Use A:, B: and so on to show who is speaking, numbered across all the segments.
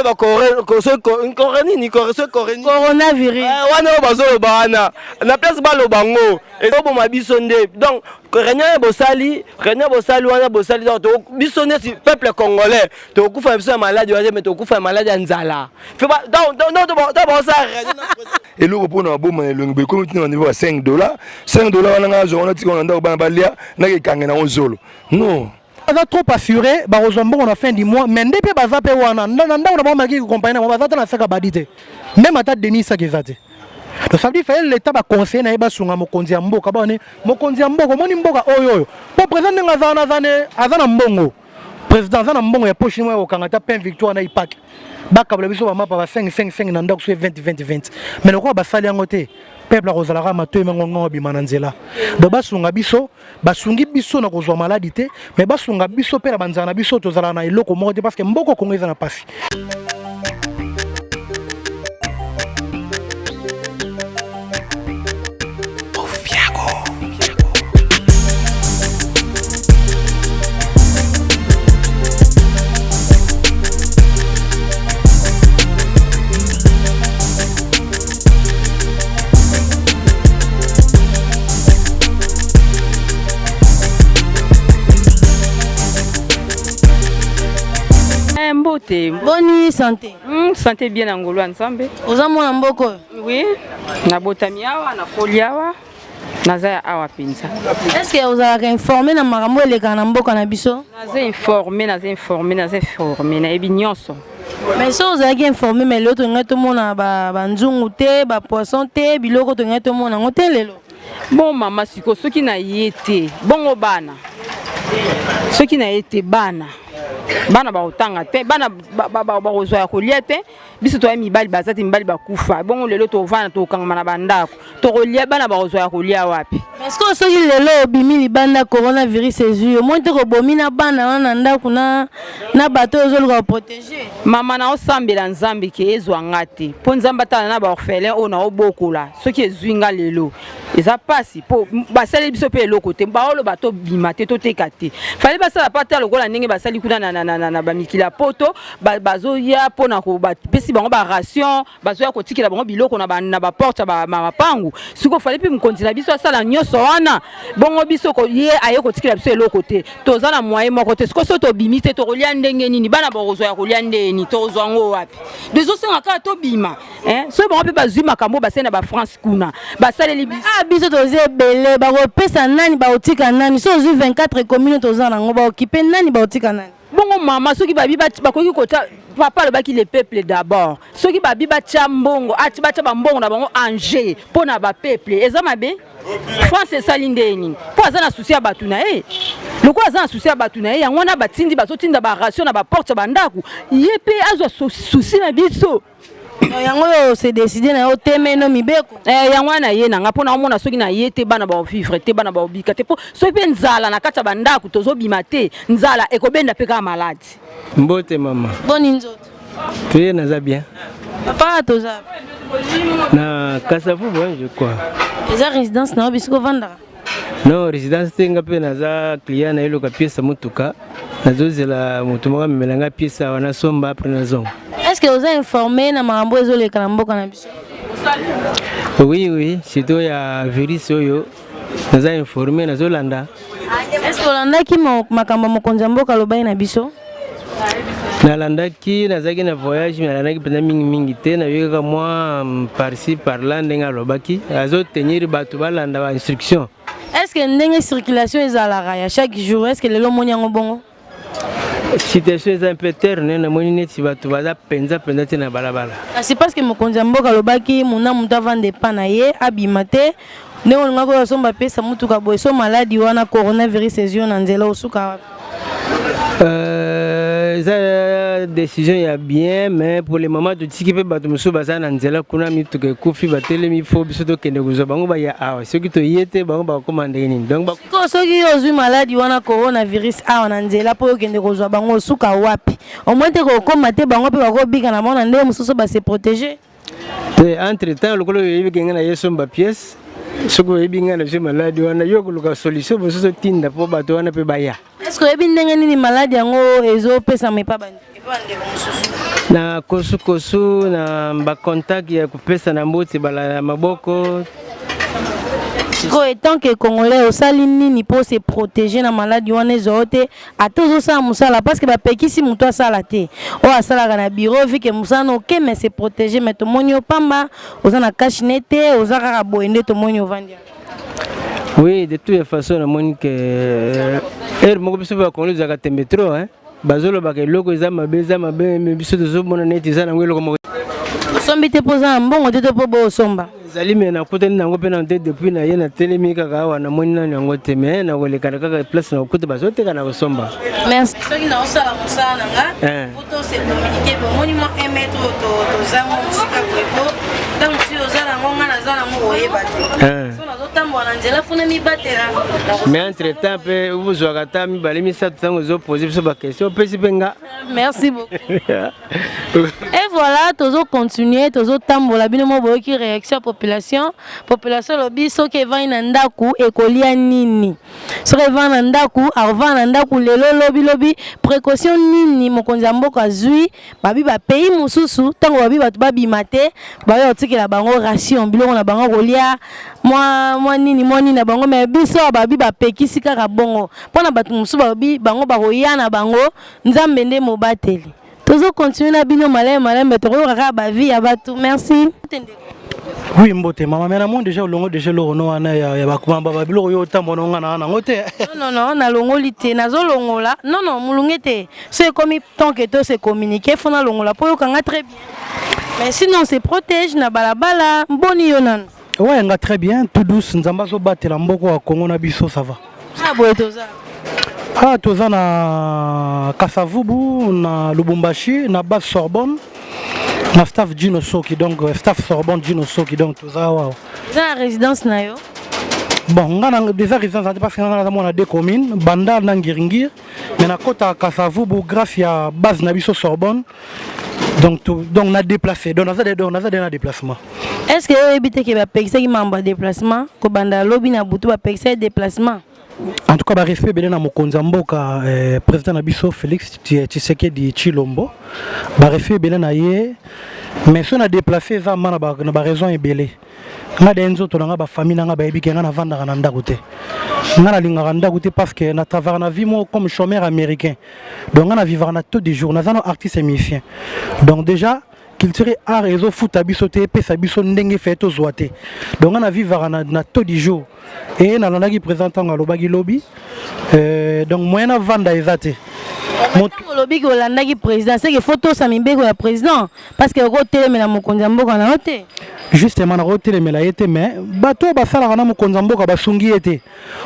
A: Ba kore nini kore soki kore nini
B: coronavirus
A: eh, wana oyo bazoloba wana na place baloba ngo ezoboma biso nde donc réunion ya bosali réunion bosali wana bosali donc biso neti peuple congolais tokokufa na biso ya maladi wana te mais tokokufa ya maladi ya nzala
C: eloko mpo na baboma na elongi boye ekomi tina na niveau ya 5 dollar 5 dollar wana ngai azwa wana tika na ndako bana balia nakekange nango zolo non
D: Baza trop assuré, bakozwa mbongo na fin du mois, mais nde pe baza pe wana na ndako na bango malgré compagnie na bango baza ata na sac badi te. Même ata demi sac eza te. Donc ça veut dire fallait l'État ba conseiller na ye basunga mokonzi ya mboka ba ne mokonzi ya mboka omoni mboka oyo oyo. Po président ndenge aza wana aza ne aza na mbongo. Président aza na mbongo ya poche moko ya kokanga ata pain victoire na ipak. Bakabola biso ba mapa ba 5 5 5 na ndako so 20 20 20. Mais lokola basali yango te, peuple akozala kaka matoyi mango ngongo bima na nzela. Donc basunga biso Basungi biso na kozwa maladi te, mais basunga biso pe na banzala na biso tozala na eloko moko te parce que mboko Congo eza na pasi.
E: Eh, mbote.
B: Boni santé?
E: Santé bien na ngolu ya Nzambe.
B: Oza mwana mboka oyo?
E: Oui, nabotami awa, nakoli awa, naza ya awa mpenza.
B: Est-ce que ozalaka informé na makambo elekaka na mboka na biso?
E: Naza informé, naza informé, naza informé, nayebi nyonso.
B: Mais soki ozalaki informé mais lelo tolingaki tomona ba nzungu te, ba poisson te, biloko tolingaki tomona yango te lelo.
E: Bon mama siko soki na ye te bongo bana soki na ye te bana bana bakotanga te bana bakozwa ya kolia te biso toya mibali baza te mibali bakufa bongo lelo tovanda tokangama na bandako tokolia bana bakozwa ya kolia wapi?
B: Mais sikoyo soki lelo obimi libanda coronavirus ezwi yo omoni te kobomi na bana wana na ndako na, na bato oyo ozoluka koprotege?
E: Mama naosambela Nzambe ke ezwa nga te mpo Nzambe atala na baorphelin oyo naobokola soki ezwi nga lelo eza mpasi mpo basaleli biso mpe eloko te baoloba tobima te toteka te fale basala mpe ata lokola ndenge basali kuna na, na, na, na, na bamikili ya poto bazoya mpo na bapesi bango baration bazoya kotikela bango biloko na ba, na baporte ya mapangu sikoyo fale mpe mokonzi na biso asala nyonso wana bongo biso ye aye kotikela biso eloko te toza na moyen moko te sikoyo soki tobimi te tokolia ndenge nini bana bakozwa ya kolia ndenge nini tokozwa yango wapi tozosenga kaka tobima eh? Soki bango mpe bazwi makambo basali na bafrance kuna basaleli
B: biso ah, biso toza ebele bakopesa nani bakotika nani soki ozwi 24 commune toza nango baokipe nani bakotika nani
E: bongo mama soki babi bakoki kotya papa alobaki le peuple d'abord soki babi batya mbongo batya bambongo na bango en jeu mpo na bapeuple eza mabe france esali ndenge nini mpo aza na susi ya bato na ye lokola aza na susi ya bato na ye yango wana batindi bazotinda baration na baporte ya bandako ye mpe azwa susi na biso
B: yango oyo se décide na yo temeno mibeko
E: eh, yango wana ye na nga mpo naomona soki na ye te bana baovivre te bana baobika te mpo soki mpe nzala na kati ya bandako tozobima te nzala ekobenda mpe kaka maladi
F: mbote mama
B: boni nzoto
F: toye naza bien
B: papa toza
F: na kasavubu je crois
B: eza résidence na yo bisika ovandaka
F: Non, résidence te nga mpe naza client na eloka pièce ya motuka nazozela moto moko amemela nga pièce awa nasomba après nazonga.
B: Est-ce que oza informé na makambo ezoleka na mboka na biso?
F: Oui, oui, surtout ya virus oyo naza informé nazolanda.
B: Est-ce que olandaki makambo ya mokonzi ya mboka alobaki na biso?
F: Nalandaki, nazalaki na voyage mais nalandaki mpenza mingi mingi te, nayoki kaka mwa par-ci par-là ndenge alobaki azo tenir bato balanda ba instruction.
B: Est-ce que ndenge circulation ezalaka ya chaque jour, est-ce que lelo omoni yango bongo?
F: Situation eza un peu terne, namoni neti bato baza mpenza mpenza te na balabala.
B: Kasi parce que mokonzi ya mboka alobaki mona moto avanda epa na ye abima te ndenge olingaki oyo asomba pesa motuka boye so maladi wana coronavirus ezwi yo na nzela osuka wapi?
F: Eza décision ya bien mais pour le moment totiki mpe bato mosusu baza na nzela kuna mituka ekufi batelemi fo biso tokende kozwa bango baya awa soki toye te bango bakokoma ndenge nini donc
B: sikoyo soki yo ozwi maladi wana coronavirus awa na nzela mpo okende kozwa bango osuka wapi au moins te kokoma te bango mpe bakobika na bango na ndenge mosusu ba se protéger
F: te entre temps lokola oyebi ke ngai na ye somba pièce soki oyebi ngai nazwi maladi wana yo koluka solution mosusu otinda mpo bato wana mpe baya.
B: Est-ce que oyebi ndenge nini maladi yango ezopesama epa
F: Na kosukosu na bacontact ya kopesa na mbote bala ya maboko.
B: Sikoyo etant que congolais osali nini mpo se protéger na maladi wana ezwa yo te, ata ozosala mosala, parce que bapekisi moto asala te oyo asalaka na bureau vu que mosala na oke, mais se protéger. Mais tomoni yo pamba, oza na cache-nez te, oza kaka boye nde tomoni ovandi.
F: Oui, de toutes les façons namoni ke heure moko biso bacongolais ezalaka tembe trop, hein. Bazolobaka eloko eza mabe, eza mabe, mais biso tozomona neti eza nango eloko moko.
B: Osombi te mpo oza na mbongo te to mpo boosomba?
F: Ezali, me nakutani nango mpe nano te. Depuis na ye natelemi kaka awa, namoni nano yango te, me nakolekana kaka place na kokuta bazoteka na kosomba.
B: Merci. Soki naosala mosala na nga po to se communiquer, bomoni mwa 1 mètre oyo tozango mosika boye, po ntango mosusu oza nango, nga naza nango, oyeba te. So nazotambola na nzela, funa mibatela.
F: Mais entre temps mpe ozwaka ata mibale misato, ntango ozopose biso baquestion, opesi mpe nga.
B: Merci beaucoup. Et voilà, tozo continuer, tozotambola. Bino mo boyoki réaction ya population. Population elobi soki evandi na ndako ekolia nini? Soki evandi na ndako, akovanda na ndako lelo, lobi lobi. Précaution nini mokonzi ya mboka azwi? Babi bapays mosusu, ntango babi bato babima te, bayo kotikela bango ration, biloko na bango kolia, mwa mwa nini mwa nini na bango. Mais biso awa babi bapekisi kaka bongo. Mpona bato mosusu balobi bango bakoya na bango, Nzambe nde mobateli. Tozocontinue na bino malembe malembe, tokoyoka kaka bavie ya bato. Merci.
D: Oui, mbote mama. Mais namoni déjà olongo déjà eloko no wana ya bakumamba babiloko oyo otambola ngo nga na nango te.
B: Non, non, nalongoli te, nazolongola. Non, non, molunge te. So ekomi tant que to se communiquer, fo nalongola mpo oyokanga très bien. Mais sinon se protège na balabala. Mboni yo nanu?
D: Ouais, nga très bien, tout douce. Nzambe azobatela mboka ya Congo na biso, ça va.
B: Ah, boye toza.
D: Ah, toza na Kasavubu, na Lubumbashi, na base Sorbonne, na staff Gino Soki, donc staff Sorbonne Gino Soki, donc toza awa.
B: Eza na résidence na yo?
D: Bon, nga na déjà résidence parce que nga naza mwana deux communes, Bandal na Ngiringiri, mais nakota Kasavubu grâce ya base na biso Sorbonne. Donc na déplacé, donc naza de donc naza de na déplacement.
B: Est ce que oyebi te ke bapekisaki mambo ya déplacement kobanda lobi na butu? Bapekisaki déplacement.
D: En tout cas, barespect ebele na mokonzi ya mboka, président na biso Félix Tshisekedi Tshilombo, barespect ebele na ye. Mais so na déplacé, eza ma na baraison ebele. Nga de nzoto na nga, bafamille na nga bayebi ke nga navandaka na ndako te. Nga nalingaka ndako te parce que na travaillaka na vie moko comme chômeur américain. Donc nga na vivaka na tous des jours, naza no artiste et musicien. Donc déjà culture et art ezofuta biso te, epesa biso ndenge fe tozwa te. Donc nga na vivaka na taux du jour. E nalandaki président ntango alobaki lobi, donc moyen navanda eza te.
B: Ntango olobi ke olandaki président, c'est que faut tosa mibeko ya président, parce que okotelemela mokonzi ya mboka na yo te.
D: Justement, nakotelemela ye te, mais bato oyo basalaka na mokonzi ya mboka basungi ye te.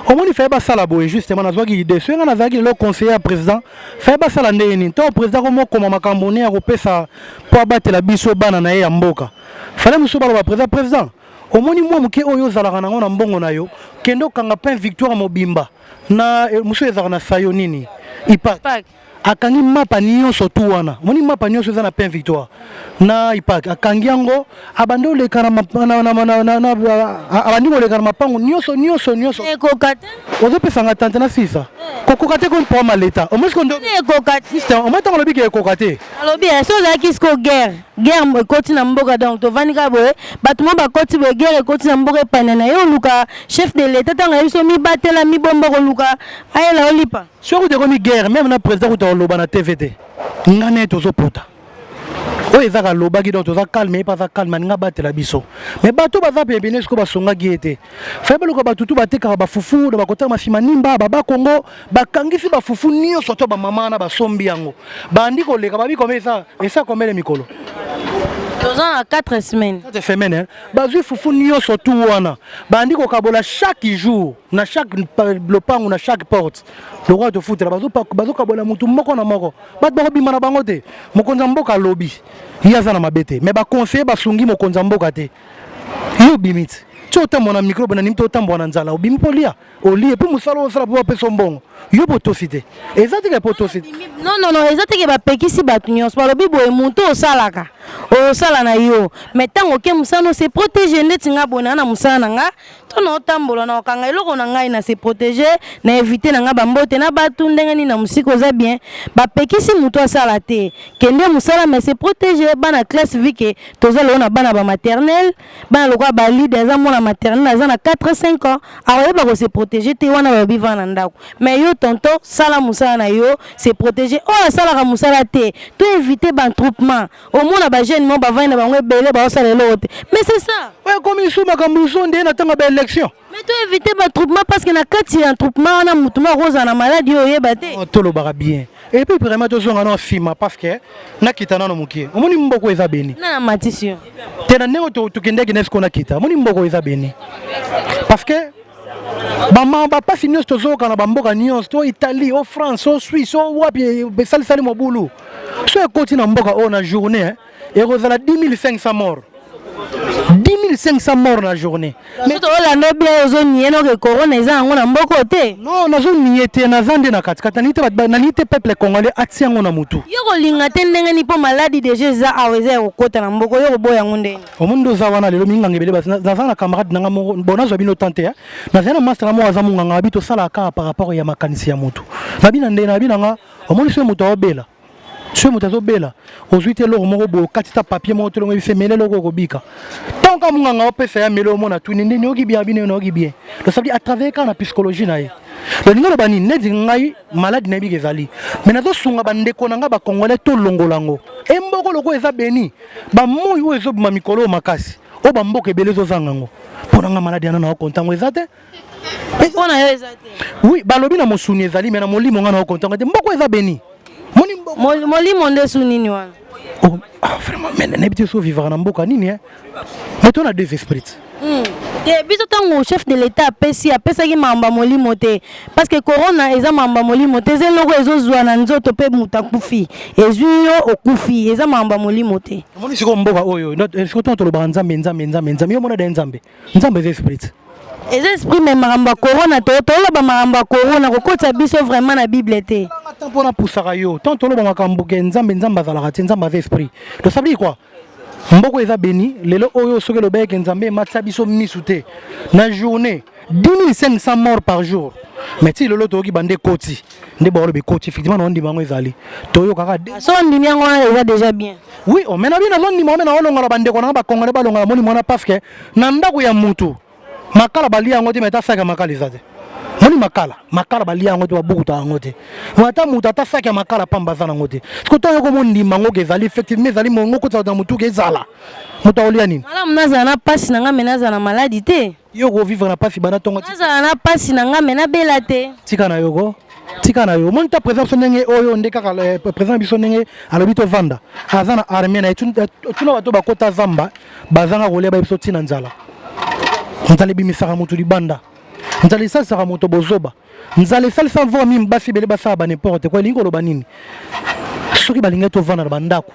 D: Omoni, faye basala boye. Justement, nazwaki idée, soki nga nazalaki lelo conseiller ya président, faye basala ndenge nini? Ntango président komokoma makambo ne ya kopesa mpo abatela biso bana na ye ya mboka, fale mosusu baloba: "Président, président, omoni mwa moke oyo ozalaka nango na mbongo na yo, kende okanga Pain Victoire mobimba na mosusu ezalaka na sayo nini, Ipak." Akangi mapa nyonso tu wana. Omoni, mapa nyonso eza na Pain Victoire na Ipak, akangi yango, abandi oleka na abandi koleka na mapango nyonso nyonso nyonso.
B: Ekoka te.
D: Ozopesanga tante na sisa kokoka te komi problème ya leta. Omoni siko?
B: Ekoka te.
D: Omoni, ntango olobi ke ekoka te.
B: Alobi so ozalaki siko guerre, guerre ekoti na mboka, donc tovandi kaka boye, bato mo bakoti boye, guerre ekoti na mboka, epanda na ye, oluka chef de l'état ntango ayebi so mibatela mibomba, koluka ayela olipa.
D: Soki tekomi guerre, même na président kuta koloba na TV te. Nga ne tozopota oyo ezaka alobaki, donc toza calme, ye mpe aza calme, aninga abatela biso. Mais bato baza pembeni sikoyo basongaki ye te. Faye baluka bato tu batekaka bafufu na bakotaka masima nimba baba Kongo, bakangisi bafufu nyonso to bamama wana basombi yango, bandi koleka. Babi kome esa esa komele mikolo.
B: Toza na 4 semaines.
D: 4 semaines. Bazwi fufu nyonso tu wana, bandi kokabola chaque jour na chaque lopango, na chaque porte. Lokola tofutela, bazokabola motu moko na moko, bato bakobima na bango te. Mokonzi ya mboka alobi ye aza na mabe te, mais baconseiller basungi mokonzi ya mboka te. Ye obimi ti ti otambola na microbe na nimi te, otambola na nzala, obimi mpo olia, olie mpo mosala osala mpo bapesa mbongo. Yo mpo otosi te, eza teke mpo otosi te.
B: Non, non, non, eza teke bapekisi bato nyonso. Balobi boye: motu osalaka, osala na yo, mais ntango oke mosala, se protéger. Ndeti nga boye, naa na mosala na nga. To na otambola na okanga eloko na ngai na se protéger, na éviter na ngai bambote na bato ndenge nini na mosika oza bien. Bapekisi moto asala te. Kende mosala mais se protéger bana classe vu que toza lelo na bana ba maternelle, bana lokola ba leader aza mwana maternelle aza na 4 5 ans, akoyeba ko se protéger te wana balobi vanda na ndako. Mais yo tonton sala mosala na yo, se protéger. Oyo asalaka mosala te, to éviter ba attroupement. Omona ba jeune mo bavandi na bango ebele baosala eloko te. Mais c'est ça.
D: Oyo ekomi lisusu makambo mosusu nde na ntango ya baélection.
B: Mais to éviter ba attroupement parce que na kati ya attroupement wana mutu moko akozala na maladie oyo oyeba te.
D: Oh, tolobaka bien et puis vraiment tozonga na nsima parce que nakita nano mokie omoni mboko eza beni
B: Na na matisi yo.
D: Te na ndenge tokendaki na esiko nakita omoni mboko eza beni parce que bamama bapasi nyonso tozoyoka na bamboka nyonso to Italie o France o Suisse o wapi esalisali mobulu so ekoti na mboka oyo na journée ekozala 10 500 morts, 10 500 morts na journée.
B: Mais tolanda bien, ozonie noke corona eza yango na mboka te?
D: Non, nazonie te, naza nde na katikati. Nalingi te nalingi te peuple congolais atia yango na mutu.
B: Yo kolinga te ndenge nini? Mpo maladie déjà eza awa, eza ya kokota na mboka, yo koboya yango ndenge?
D: Omoni nde oza wana lelo minganga ebele. Naza na camarade nanga moko bon, nazwa bino tan te, nazali na master moko aza monganga. Abi tosalaka kaka par rapport ya makanisi ya motu. Nabi na nde nabi nanga omoni soki moto aobela, soki moto azobela, ozwi te eloko moko boye, okati ta papier moko tolongo ebise mele eloko okobika. Ntango kaka monganga opesa ya mele, omona tuni nde nayoki bien, abi nayoki bien. Donc ça veut dire à travers kaka na psychologie na ye. Donc lingi oloba nini? Neti ngai maladie nayebi ke ezali, mais nazosunga bandeko na ngai bacongolais tolongola yango. Emboko loko eza beni, bamoi oyo ezobima mikolo oyo makasi oyo bamboka ebele ezozanga yango. Mpo na ngai maladie yana na okonta yango eza te.
B: Mpo na yo eza te?
D: Oui, balobi na mosuni ezali, mais na molimo ngai na okonta yango te. Mboko eza beni. Moni mboko
B: Molimo nde su nini wana?
D: Oh, ah, vraiment, mais nayebi te so vivaka na mboka nini, eh? Mais to na deux esprits.
B: Te, biso ntango chef de l'État apesi, apesaki makambo ya molimo te, parce que corona eza makambo ya molimo te. Eza eloko ezozwa na nzoto mpe moto akufi, ezwi yo okufi. Eza makambo ya molimo te.
D: Omoni sikoyo mboka oyo, sikoyo ntango tolobaka Nzambe, Nzambe, Nzambe, Nzambe, yo mona da Nzambe, Nzambe eza esprit.
B: Eza esprit, mais makambo ya corona, to toloba makambo ya corona kokotisa biso vraiment na Bible te.
D: Tant mpona pusaka yo, tant toloba makambo ke Nzambe, Nzambe azalaka te, Nzambe aza esprit. Donc ça veut dire quoi? Mboko eza beni lelo oyo, soki elobaki ke Nzambe ematisa biso misu te, na journée 10 500 morts par jour. Mais ti lelo toyoki bande ekoti nde baoloba ekoti. Effectivement, na ondima yango ezali, toyokaka
B: So ondimi yango wana eza déjà bien.
D: Oui, mais na bino nazondima, ome naolongola bandeko nanga bacongolais balongola molimo wana, parce que na ndako ya mutu makala balia yango te, mais ata saki ya makala eza te. Moni makala, makala balia yango te, babukuta yango te. Ata moto ata saki ya makala pamba aza nango te. Siko ntango yoko mondima yango ke ezali, effectivement ezali, mongo kotisa na motu ke ezala, moto akolia nini?
B: Malamu nazala na mpasi na ngai, mais nazala na maladie te.
D: Yo kovivre na mpasi banda ntongo.
B: Nazala na mpasi na ngai, mais nabela te.
D: Tika na yo ko, tika na yo. Omoni ta président biso ndenge oyo nde kaka président biso ndenge alobi tovanda, aza na armée na ye. Tuna bato bakota zamba, bazanga kolia, bayebi biso ntina nzala. Nzala ebimisaka motu libanda, nzala esalisaka moto bozoba, nzala esalisa mvua mingi, basi ebele basala ba n'importe quoi. Elingi koloba nini? Soki balingi tovanda na bandako,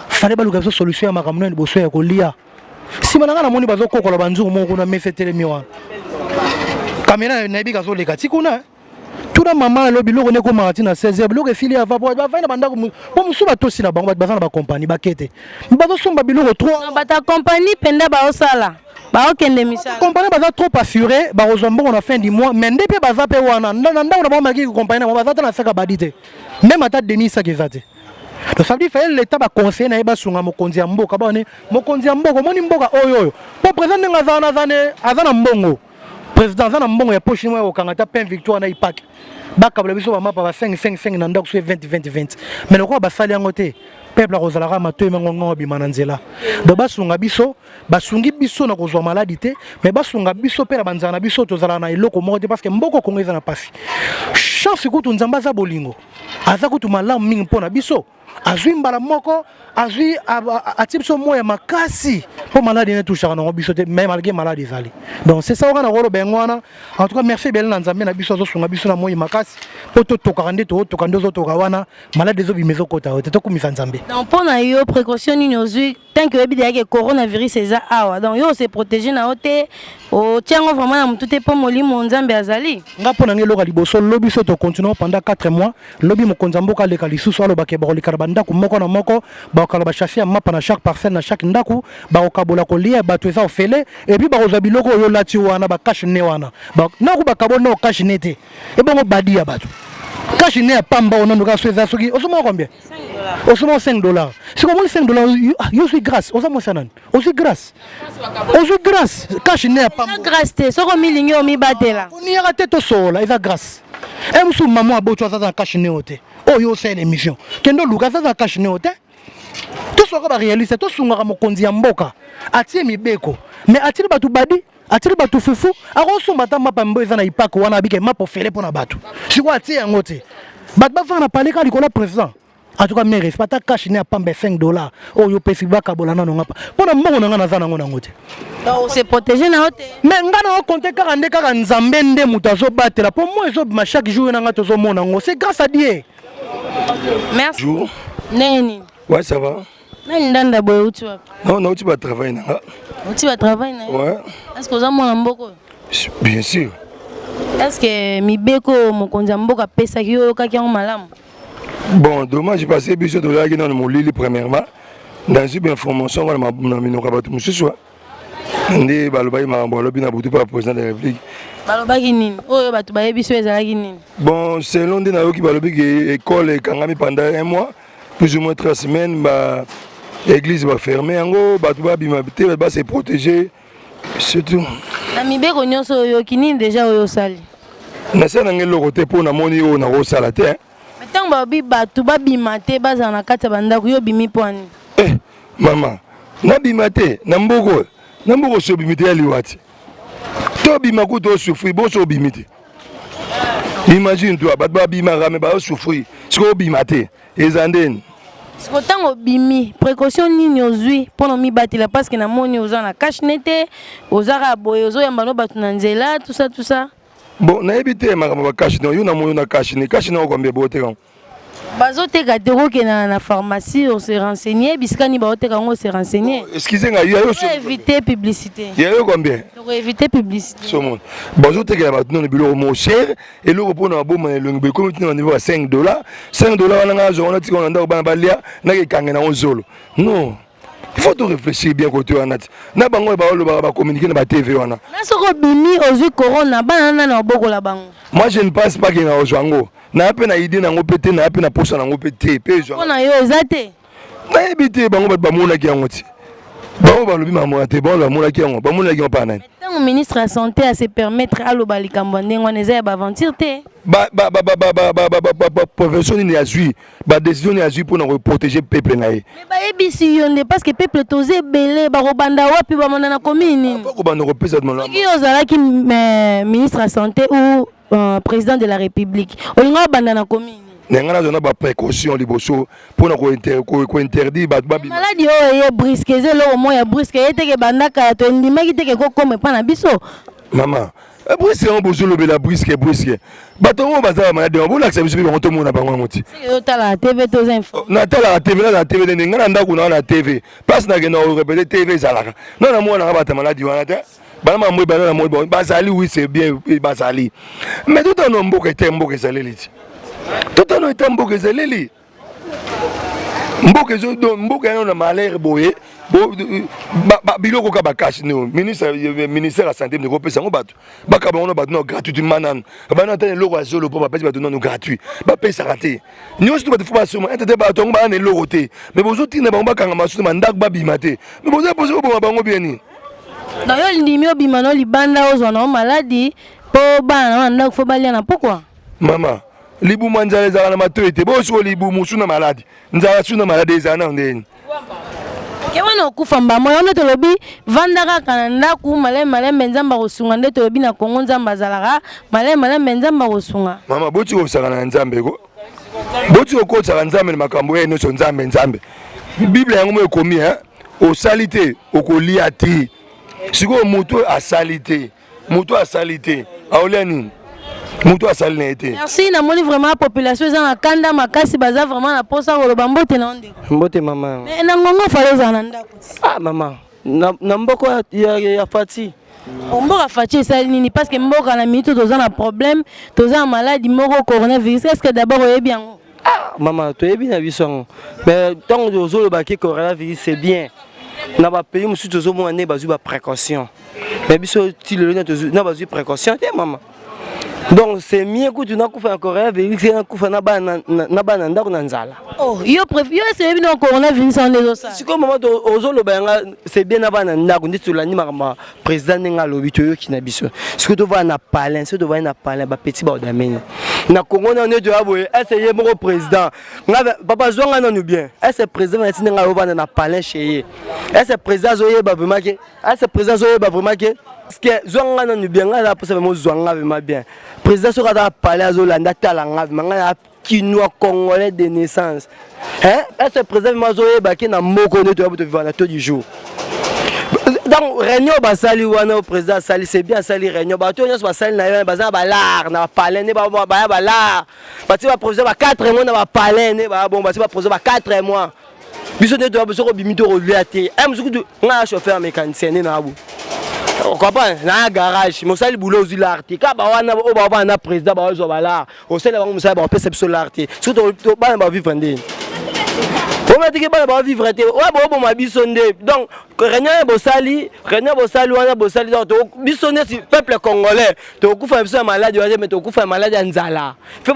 D: fale baluka biso solution ya makambo na liboso ya kolia. Nsima na ngai namoni bazokokola banzungu moko kuna, mesa etelemi wana, kamera nayebi kazoleka ti kuna. Tuna mama alo, biloko nde ekomaka ti na 16 heures, biloko esili ava po bavandi na bandako. Po mosusu batosi na bango, bato baza na bakompani bake te, bazosomba biloko trop.
B: Bato ya kompani mpenza baosala, baokende misala.
D: Kompani baza trop assuré, bakozwa mbongo na fin du mois. Mais nde mpe baza mpe wana na ndako na bango, malgré kompani na bango baza ata na saka badi te, même ata demi sac eza te. Donc ça veut dire fallait l'État baconseiller na ye, basunga mokonzi ya mboka. Bane mokonzi ya mboka, omoni mboka oyo oyo po président ndenge aza wana, aza na mbongo. Président aza na mbongo ya poche moko ya kokanga ta pain Victoire na ipak, bakabola biso bamapa ba 5 5 5 na ndako, so 20 20 20. Mais lokola basali yango te, peuple akozalaka matoi mango ngongo bima na nzela. Donc basunga biso, basungi biso na kozwa maladie te, mais basunga biso mpe na banzala na biso tozalaka na eloko moko te, parce que mboka Kongo eza na pasi. Chance kutu Nzambe aza bolingo, aza kutu malamu mingi mpo na biso. Azwi mbala moko, azwi atie biso moya makasi mpo maladie netushaka nango biso te, mais malgré maladie ezali. Donc c'est ça wana nakoloba yango wana. En tout cas, merci ebele na Nzambe na biso, azosunga biso na moi makasi mpo totokaka nde tootoka nde ozotoka wana, maladie ezobima ezokota yo te. Tokumisa Nzambe.
B: Donc mpo na yo, précaution nini ozwi? Tant que oyebi deja ke coronavirus eza awa, donc yo ose protéger na yo te, otia yango vraiment na motu te mpo molimo Nzambe azali.
D: Nga mpo na ngai, eloko ya liboso, lobi so tocontinue pendant 4 mois, lobi mokonzi ya mboka aleka lisusu, alobaka bakoleka na bandako moko na moko, bakokala basachet ya mapa na chaque parcelle, na chaque ndako, bakokabola kolia bato, eza ofele. Et puis bakozwa biloko oyo olati wana, bacache-nez wana. Naku bakaboli nao cache-nez te, ebongo badi ya bato, cache-nez ya pamba oyo nano kaka so eza soki osomaka combien? Osomaka 5 dollars. Soki omoni 5 dollars, yo ozwi grâce, oza mwasi nani, ozwi grâce, ozwi grâce, cache-nez ya pamba.
B: Eza grâce te. Soki omilingi, omibatela.
D: Koniyaka te, tosola, eza grâce. E mosusu mama aboti aza na cache-nez oyo te. Oyo osala émission, kende oluka, aza na cache-nez oyo te. Toswaka baréaliste, tosungaka mokonzi ya mboka. Atie mibeko, mais atili bato badi, atili bato fufu. Akosomba ata mapa mbo eza na ipako wana, abike mapa ofele mpo na bato. Sikoyo atie yango te, bato bafanga na pale kaka likolo ya président. En tout cas, mes respect. Ata cache-nez ya pamba ya 5 dollars oyo opesi, bakabola nano nga mpo na mbongo na nga naza nango nango te.
B: Donc ose protéger na yo te.
D: Mais nga na okonte kaka nde kaka Nzambe nde moto azobatela, mpo mo ezobima chaque jour na nga, tozomona yango, c'est grâce à Dieu.
B: Merci.
C: Bonjour.
B: Ndenge nini?
C: Ouais, ça va.
B: Nani ndanda boye, outi wapi?
C: Non, nauti ba travail na nga.
B: Outi batravail na yo?
C: Ouais.
B: Est ce que oza mwana mboka oyo?
C: Bien sûr.
B: Est ce que mibeko oyo mokonzi ya mboka apesaki yo, oyokaki yango malamu?
C: Bon, dommage, parce que biso tozalaki nano molili. Premièrement, nazwi bainformation ngo na minoko ya bato mosusu nde balobaki makambo alobi na butu mpa président de la République.
B: Balobaki nini? Oyo bato bayebi so ezalaki nini?
C: Bon, selon nde nayoki, balobi ke école ekangami pendant un mois, plus ou moins 3 semaines, ba église baferme yango, bato babima te, bato base protéger, surtout.
B: Na mibeko nyonso oyoki, nini deja oyo osali?
C: Nasala nange eloko te, mpo namoni oyo nakosala te.
B: Mais ntango balobi bato babima te, bazala na kati ya bandako, yo obimi mpo ani?
C: Eh, mama, nabima te na mboka oyo? Na mboka osi obimi te, ya liwa te. Tobima kutu osouffrir, boso obimi te. Imagine toi, bato babimaka me baosouffrir, sikoyo obima te, eza ndeni?
B: Siko ntango obimi, précaution nini ozwi mpona omibatela? Parce que namoni oza na cache-nez te, oza kaka boye, ozoyamba no bato na nzela, tout ça, tout ça.
C: Bon, nayebi te makambo bacache-nez. Yo namoni na cache-nez, cache-nez okombie boteka?
B: Bazoteka te. Okokenda na pharmacie, ose renseigner bisika nini baoteka yango, ose renseigner.
C: Excuse ngai, ya yo.
B: Éviter publicité.
C: Ya yo combien?
B: Éviter publicité.
C: Somona bazotekela bato nano biloko mo cher, eloko mpona baboma na elongi boye ekomi tina na niveau ya 5 dollars. 5 dollars wana, ngai azwa wana, tika na ndako, bana balia, nakekange nango zolo. Non, il faut to réfléchir bien côté wana ti na bango oyo baolobaka, bacommuniquer na batv wana.
B: Na soki obimi, ozwi corona, bana nani obokola bango?
C: Moi, je ne pense pas ke na ozwa yango. Naya mpe na idée nango mpe te, naya mpe na posa nango mpe te, mpe ezwa.
B: Mpo na yo eza te?
C: Nayebi te. Bango bato bamonaki yango ti bango balobi makambo te, bango bamonaki yango, bamonaki yango mpa nani?
B: Ntango ministre ya santé ase permettre aloba likambo ya ndenge wana, eza ya baaventure te.
C: Baprofession nini azwi, badécision nini azwi mpona koprotéger peuple na ye?
B: Mais bayebisi yo nde, parce que peuple toza ebele, bakobanda wapi? Bamanda na commune nini?
C: Kobanda kopesa.
B: Soki yo ozalaki ministre ya santé ou président de la République, olinga obanda na commune?
C: Na ngai, nazwa na baprécaution liboso mpona kointerdire bato babima.
B: Maladi oyo eye brusque, eza eloko moko ya brusque, eye teke bandaka ya toendimaki teke kokoma epa na biso.
C: Mama, brusque yango bozolobela, brusque, brusque, bato yango baza bamaladi yango, bolakisa biso mpe bango, tomona bango yango ti.
B: Otalaka TV te, oza info?
C: Natalaka TV, naza TV nde ngai na ndako na na TV, place nakenda korépéter, TV ezalaka. Na namonaka bato ya maladi wana te, bana mambo ebanda na moi bazali. Oui, c'est bien, bazali, mais totano mboka ete mboka ezaleli ti, totano ete mboka ezaleli, mboka ezo mboka yana na malheur boye. Biloko ka bacache-nez, ministre, ministère ya santé ndeko opesa yango, bato bakaba yango na bato nano gratuitement. Nanu bana ata eloko ya zolo mpo bapesi bato nano gratuit, bapesaka te. Nyonso to bato fo basoma ete te, bato yango baa na eloko te, mais bozotinda bango bakanga masusu bandako, babima te, mais boza poso koboma bango bien nini?
B: Na yo ndimi obima no libanda, ozwa na yo maladi, mpo bana na yo na ndako fo balia na pokwa?
C: Mama, libumu ya nzala ezalaka na matoi te. Boso libumu su na maladi, nzala su na maladi, ezala na ndeni?
B: Ke wana okufa mbama yo nde. Tolobi vanda kaka na ndako, malembe malembe Nzambe akosunga. Nde tolobi na Kongo, Nzambe azalaka, malembe malembe Nzambe akosunga.
C: Mama, boti kosaka na Nzambe ko, boti kokotisaka Nzambe na makambo ye nyonso. Nzambe, Nzambe, Bible yango mo ekomi osali te, okolia te. Sikoyo moto asali te, moto asali te, aolia nini? Moto asali na ye te.
B: Merci, namoni vraiment population eza na kanda makasi, baza vraiment na posa koloba. Mbote na yo, ndeko.
A: Mbote, mama.
B: Mais na ngongo fale ozala na ndako ti.
A: Ah mama, na mboka ya Fati.
B: Mboka Fatshi esali nini? Parce que mboka na minute toza na problème, toza na maladie moko, coronavirus. Est ce que d'abord oyebi yango?
A: Ah mama, toyebi na biso yango, mais ntango tozolobaki coronavirus, c'est bien, na bapays mosusu tozomona nde bazwi baprécaution, mais biso ti lelo na bazwi précaution te, mama. Donc c'est mieux kutu nakufa na coronavirus, nakufa na bana ndako na nzala.
B: Oh, yo yo ese oyebi na coronavirus yango nde ezosala?
A: Sikoyo mama, ozoloba yanga, c'est bien na bana ndako nde tolandi makambo ya président ndenge alobi, toyoki na biso. Sikoyo tovanda na palin, soki tovandi na palin, bapeti baodameni na Kongo na nde toya boye. Ese ye moko président nga papa zwanga nanu bien, ese président na tindi ngai ovanda na palin chez ye, ese président azoyeba vraiment ke, ese président azoyeba vraiment ke, parce que zwanga nanu bien, ngai aza mposa vraiment ozwa nga vraiment bien. Président soki aza na palin azolanda, atala nga vraiment, ngai na Kinois, congolais de naissance, hein. Est-ce que président vraiment azoyeba ke na moko nde toya tovivre na taux du jour? Donc réunion basali wana, oyo président asali, c'est bien, asali réunion, bato oyo nyonso basali na ye wana baza na balare na bapalin nde baya balare, batie baprovision ba 4 mois na bapalin nde baya bongo, batie baprovision ba 4 mois. Biso nde toya, soki obimi to kolia te. Mosuku ngai ya chauffeur mécanicien nde na bo comprendre na garage, mosali boulot ozwi lare te. Kaka bawana oyo bawana na président baozwa balare, osala bango mosala, bakopesa biso lare te. Soki bana bavivre ndeni, omatiki bana bavivre te, oyo booboma biso nde. Donc réunion ya bosali, réunion bosali wana, bosali, donc biso neti peuple congolais tokokufa na biso ya maladie wana te, mais tokokufa ya maladie ya nzala. Donc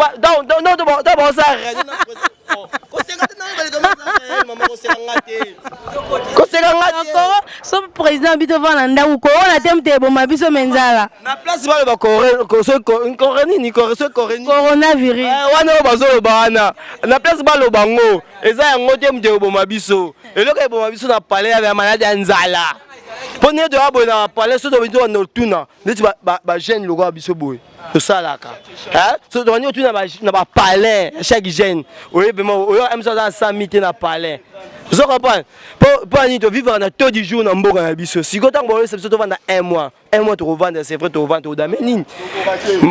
A: baosala réunion, koseka te, mama, koseka nga te, koseka nga te.
B: So président bi tovanda ndako, corona te moto eboma biso, me nzala.
A: Na place baloba kore nini, soki kore nini?
B: Coronavirus.
A: Wana oyo bazoloba wana, na place baloba ngo eza yango te moto eboma biso. Eloko eboma biso na palais ya maladie ya nzala, mpo ndenge toya boye na palais, so tobandi tobanda otuna neti bajeune lokola biso boye tosalaka, so tobandi otuna na bapalais, chaque jeune oye vraiment oyo mso aza 100 000 te na palais, ozo comprendre mpo nini tovivre na taux du jour na mboka na biso. Sikoyo ntango baoyesa biso tovanda un mois, un mois tokovanda, c'est vrai, tokovanda, tokodame nini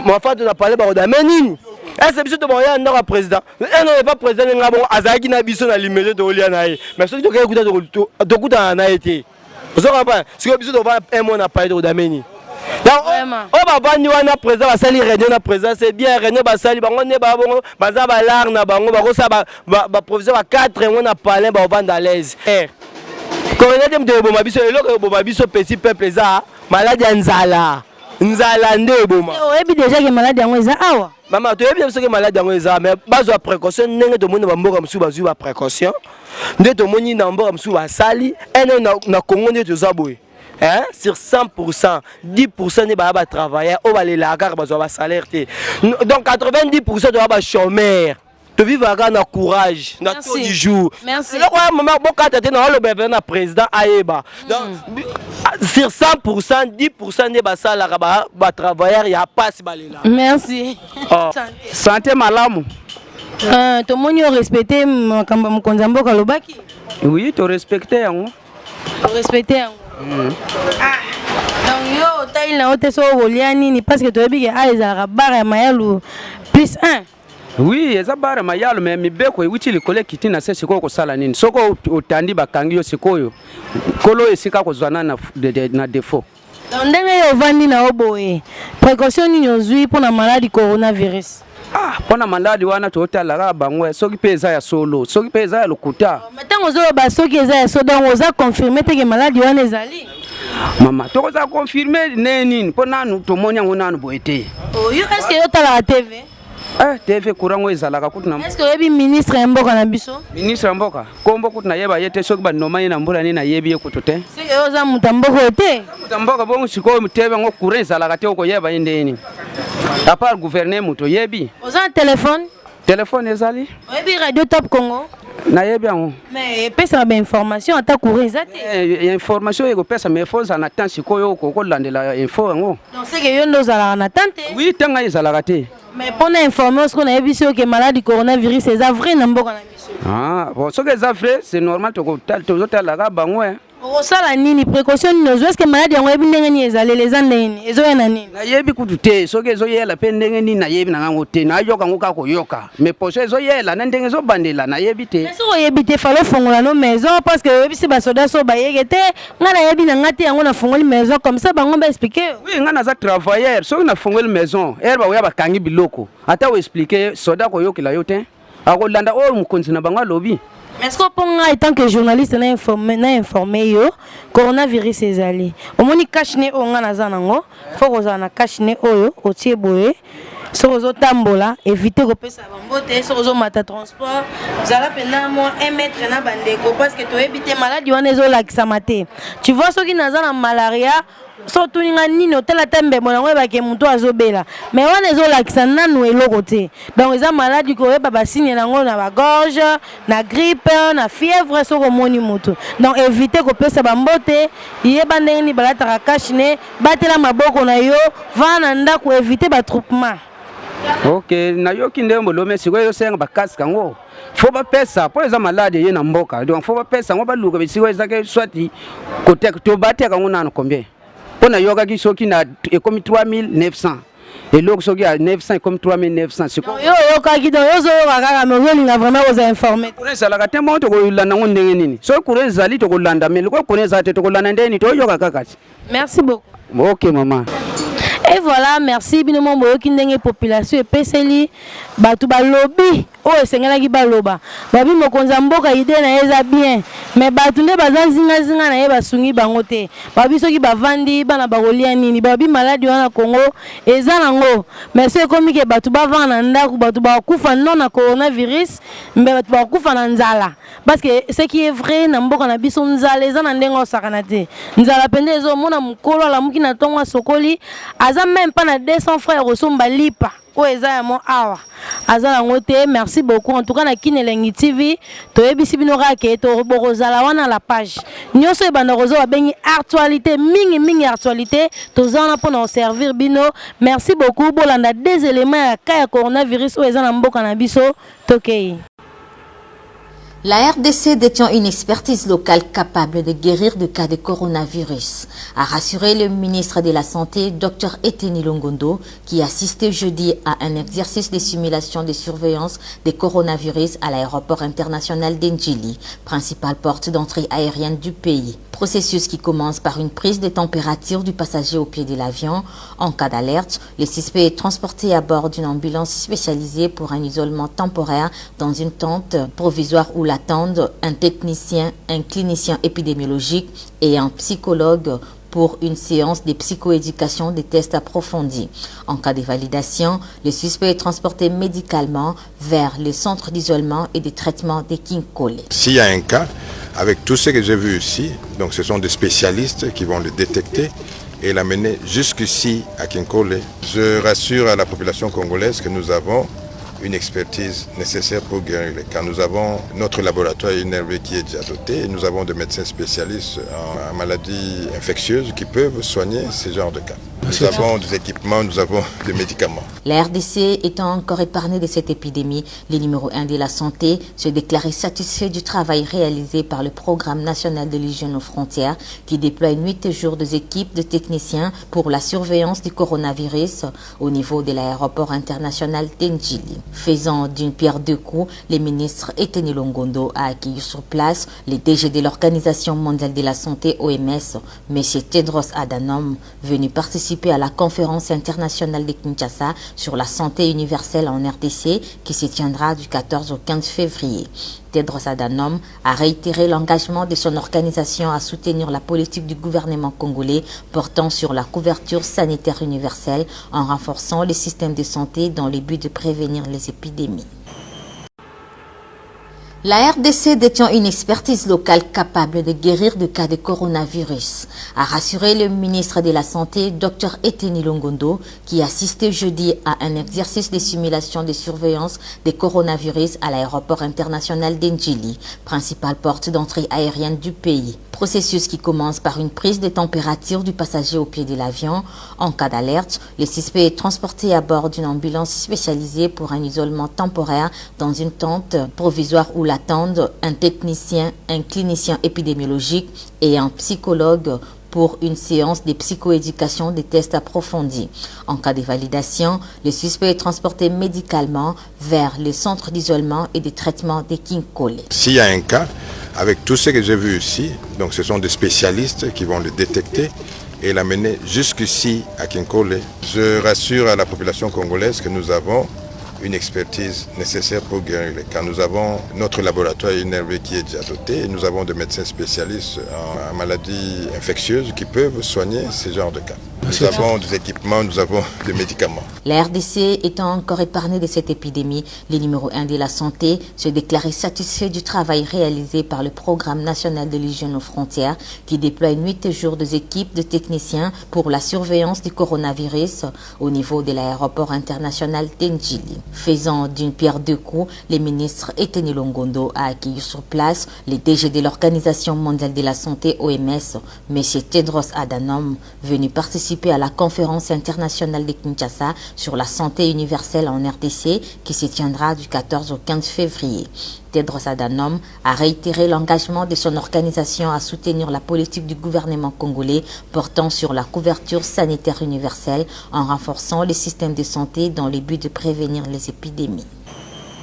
A: mafa to na palais, bakodame nini? Ese biso tobakoya ndako ya président eno epa président ndenge bongo azalaki na biso na limete, tokolia na ye, mais soki tokei kuta tokutana na ye te, ozo comprendre? Sikoyo biso tovanda un mois na palais, tokodame nini? Oyo bavandi wana, président basali réunion na président, c'est bien, réunion basali, bango nde baa bongo, baza balare na bango, bakosala baprovision ba 4 mois na palais, bakovanda à l'aise. Corona te moto eboma biso, eloko eboma biso petit peuple eza maladie ya nzala, nzala nde eboma.
B: Oyebi déjà ke maladie yango eza awa?
A: Mama, toyebi na biso ke maladie yango eza, mais bazwa précaution ndenge tomoni na bamboka mosusu bazwi baprécaution, nde tomoni na mboka mosusu basali ene. Na Congo nde toza boye, hein? Sur 100%, 10% nde baya batravailleur oyo balelaka kaka, bazwa basalaire te. Donc 90% toya bachômeur, tovivaka kaka na courage na taux du jour. Eloko ya mama bokata te, na oloba na président ayeba. Donc sur 100%, 10% nde basalaka, batravailleur ya pasi balela.
B: Merci.
A: Oh.
G: Santé malamu.
B: Tomoni orespecte makambo ya mokonzi ya mboka alobaki.
G: Oui, torespecte yango.
B: Orespecte yango. Donc yo otali na yo te soki okolia nini, parce que toyebi ke a ezalaka bar ya mayalu plus 1.
G: Oui, eza bar ya mayalu, mais mibeko ewuti likolo ekiti na se. Sikoyo kosala nini soki otandi, bakangi yo? Sikoyo nkolo esika kozwa na, na défaut.
B: Donc ndenge yo ovandi na yo boye, précaution nini ozwi mpona maladie coronavirus?
G: Ah, mpona maladie wana totala kaka bango, soki mpe eza ya solo, soki mpe eza ya lokuta.
B: Mais ntango ozoloba soki eza ya solo, donc oza confirme te ke maladie wana ezali?
G: Mama, tokoza confirme ne nini, mpo nanu tomoni yango nanu boye te.
B: Oh, yo est ce que yo otalaka TV?
G: Eh, TV, courant ngo ezalaka kutu na
B: Est ce que oyebi ministre ya mboka na biso?
G: Ministre ya mboka, kombo kutu nayeba ye te. Soki banoma ye na mbula nini, nayebi ye kutu te.
B: Soki yo oza moto ya mboka oyo te?
G: Moto ya mboka bongo. Sikoyo TV yango, courant ezalaka te, okoyeba ye ndeni? À part gouverner, moto oyebi.
B: Oza na telefone?
G: Telefone ezali.
B: Oyebi Radio Top Congo?
G: Nayebi yango.
B: Mais epesaka bainformation ata courant eza te.
G: Eh, information ekopesa, mais faut ozala na temps. Sikoyo okolandela info yango.
B: Donc c'est que yo nde ozalaka na temps te?
G: Oui, ntango ezalaka te.
B: Mais mpona informer, sikoyo nayebi soki ke maladie coronavirus eza vrai na mboka na biso.
G: Ah, bon soki eza vrai, c'est normal, tozotalaka bango.
B: Okosala nini? Précaution nini ozwa? Est-ce maladi yango oyebi ndenge nini ezaleli? Eza ndenge nini? Ezoya na nini?
G: Nayebi kutu te soki ezoyela mpe ndenge nini. Nayebi na ngango te, nayoka yango kaka koyoka, mais poso ezoyela na ndenge ezobandela, nayebi te.
B: Soki oyebi te, fallait ofongola no maison, parce que oyebisi basoda so bayeke te. Ngai nayebi na ngai te yango, nafongoli maison comme ça bango baexpliquer.
G: Oui, ngai naza travailleur. Soki nafongoli maison, ere bakoya bakangi biloko, ata oexpliquer, soda koyokela yo te, akolanda oyo mokonzi na bango alobi.
B: Mais est-ce que mpo ngai en tant que journaliste na informe yo, coronavirus ezali. Omoni cache-nez oyo ngai naza nango, faut kozala na cache-nez oyo otie boye soki ozotambola. Évite kopesa bambote. Soki ozomata transport, zala mpenza mwa 1 mètre na bandeko, parce que toyebi te maladi wana ezolakisama te. Tu vois, soki naza na malaria, so otuni nga nini, otala te mbebo nango, oyebake motu azobela. Mais wana ezolakisa nanu eloko te. Donc eza maladi koyeba basigne nango na bagorge, na grippe, na fièvre. Soki omoni motu, donc évite kopesa bambote, yeba ndenge nini balataka cache-nez, batela maboko na yo, vanda na ndako, évite baattroupement.
G: Ok, nayoki ndenge bolome. Sikoyo ezosenga bacasque yango, faut bapesa, mpo eza maladi eye na mboka. Donc faut bapesa yango, baluka bisika ezake, soit koteka to bateka yango nano combien, mpo nayokaki soki na ekomi 3900 eloko, soki ya 900 ekomi 3900 sikoyo.
B: Yo oyokaki, donc yo ozoyoka kaka, mais ozolinga vraiment kozala informé.
G: Courant ezalaka te moko, tokolanda yango ndenge nini? Soki courant ezali, tokolanda, mais lokola courant ezala te, tokolanda ndenge nini? Toyoka kaka ti.
B: Merci beaucoup.
G: Ok mama.
B: Et voilà, merci bino mo boyoki ndenge population epeseli. Bato balobi oyo esengelaki baloba. Babi mokonzi ya mboka, idée na ye eza bien, mais bato nde baza nzingazinga na ye, basungi bango te. Babi soki bavandi, bana bakolia nini? Babi maladi wana Congo eza nango, mais so ekomi ke bato bavanda na ndako, bato bakokufa non na coronavirus, mbe bato bakokufa na nzala. Parce que ce qui est vrai, na mboka na biso nzala eza na ndenge osakana te. Nzala mpenza ezomona. Mokolo alamuki na ntongo, asokoli, aza même pas na 200 francs ya kosomba lipa oyo eza ya mo awa, aza nango te. Merci beaucoup en tout cas. Na Kine Elengi TV, toyebisi bino kaka ke bokozala wana la page nyonso ebanda kozwa, babengi actualité, mingimingi actualité. Toza wana mpona koservir bino. Merci beaucoup. Bolanda des éléments ya cas ya coronavirus oyo eza na mboka na biso. Tokei.
H: La RDC détient une expertise locale capable de guérir de cas de coronavirus, a rassuré le ministre de la Santé, Dr Eteni Longondo, qui assistait jeudi à un exercice de simulation de surveillance des coronavirus à l'aéroport international de Ndjili, principale porte d'entrée aérienne du pays. Processus qui commence par une prise de température du passager au pied de l'avion. En cas d'alerte, le suspect est transporté à bord d'une ambulance spécialisée pour un isolement temporaire dans une tente provisoire où l'attendent un technicien, un clinicien épidémiologique et un psychologue pour une séance de psychoéducation des tests approfondis. En cas de validation, le suspect est transporté médicalement vers le centre d'isolement et de traitement de Kinkole.
I: S'il y a un cas, avec tout ce que j'ai vu ici, donc ce sont des spécialistes qui vont le détecter et l'amener jusqu'ici à Kinkole. Je rassure à la population congolaise que nous avons une expertise nécessaire pour guérir les cas. Nous avons notre laboratoire INRB qui est déjà doté et nous avons des médecins spécialistes en maladies infectieuses qui peuvent soigner ce genre de cas. Nous avons des équipements, nous avons des médicaments.
H: La RDC étant encore épargnée de cette épidémie, le numéro 1 de la santé se déclarait satisfait du travail réalisé par le programme national de l'hygiène aux frontières qui déploie nuit et jour des équipes de techniciens pour la surveillance du coronavirus au niveau de l'aéroport international de Ndjili. Faisant d'une pierre deux coups, le ministre Eteni Longondo a accueilli sur place le DG de l'Organisation mondiale de la santé OMS, M. Tedros Adhanom, venu participer à la conférence internationale de Kinshasa sur la santé universelle en RDC qui se tiendra du 14 au 15 février. Tedros Adhanom a réitéré l'engagement de son organisation à soutenir la politique du gouvernement congolais portant sur la couverture sanitaire universelle en renforçant les systèmes de santé dans le but de prévenir les épidémies. La RDC détient une expertise locale capable de guérir de cas de coronavirus, a rassuré le ministre de la Santé, Dr Eteni Longondo, qui assistait jeudi à un exercice de simulation de surveillance des coronavirus à l'aéroport international de Ndjili, principale porte d'entrée aérienne du pays. Processus qui commence par une prise de température du passager au pied de l'avion. En cas d'alerte, le suspect est transporté à bord d'une ambulance spécialisée pour un isolement temporaire dans une tente provisoire où l'attendent un technicien, un clinicien épidémiologique et un psychologue pour une séance de psychoéducation des tests approfondis. L'attendent un technicien, un clinicien épidémiologique et un psychologue pour une séance de psychoéducation des tests approfondis. En cas de validation, le suspect est transporté médicalement vers le centre d'isolement et de traitement de Kinkole.
I: S'il y a un cas, avec tout ce que j'ai vu ici, donc ce sont des spécialistes qui vont le détecter et l'amener jusqu'ici à Kinkole. Je rassure à la population congolaise que nous avons une expertise nécessaire pour guérir les cas. Nous avons notre laboratoire INRB qui est déjà doté et nous avons des médecins spécialistes en maladies infectieuses qui peuvent soigner ce genre de cas. Nous avons des équipements, nous avons des médicaments.
H: La RDC étant encore épargnée de cette épidémie, le numéro 1 de la santé se déclarait satisfait du travail réalisé par le Programme national de l'hygiène aux frontières qui déploie nuit et jour des équipes de techniciens pour la surveillance du coronavirus au niveau de l'aéroport international d'Ndjili. Faisant d'une pierre deux coups, le ministre Eteni Longondo a accueilli sur place le DG de l'Organisation mondiale de la santé OMS, M. Tedros Adhanom, venu participer à la conférence internationale de Kinshasa sur la santé universelle en RDC qui se tiendra du 14 au 15 février. Tedros Adhanom a réitéré l'engagement de son organisation à soutenir la politique du gouvernement congolais portant sur la couverture sanitaire universelle en renforçant les systèmes de santé dans le but de prévenir les épidémies.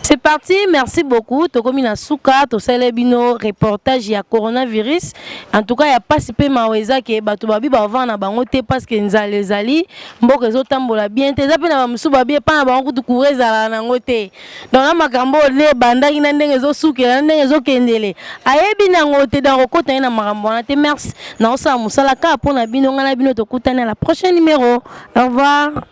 B: C'est parti, merci beaucoup. Tokomi na suka, tosala bino reportage ya coronavirus. En tout cas, ya pasi pe mawa eza ke bato babi bavanda na bango te parce que nzala ezali, mboka ezotambola bien te. Eza pe na bamosusu babi epa na bango kutu courant ezalaka nango te. Donc na makambo oyo nde ebandaki na ndenge ezosukela na ndenge ezokendele ayebi nango te. Donc okota ye na makambo wana te. Merci, naosala mosala kaka mpo na bino. Ngai na bino tokutani à la prochaine numéro. Au revoir.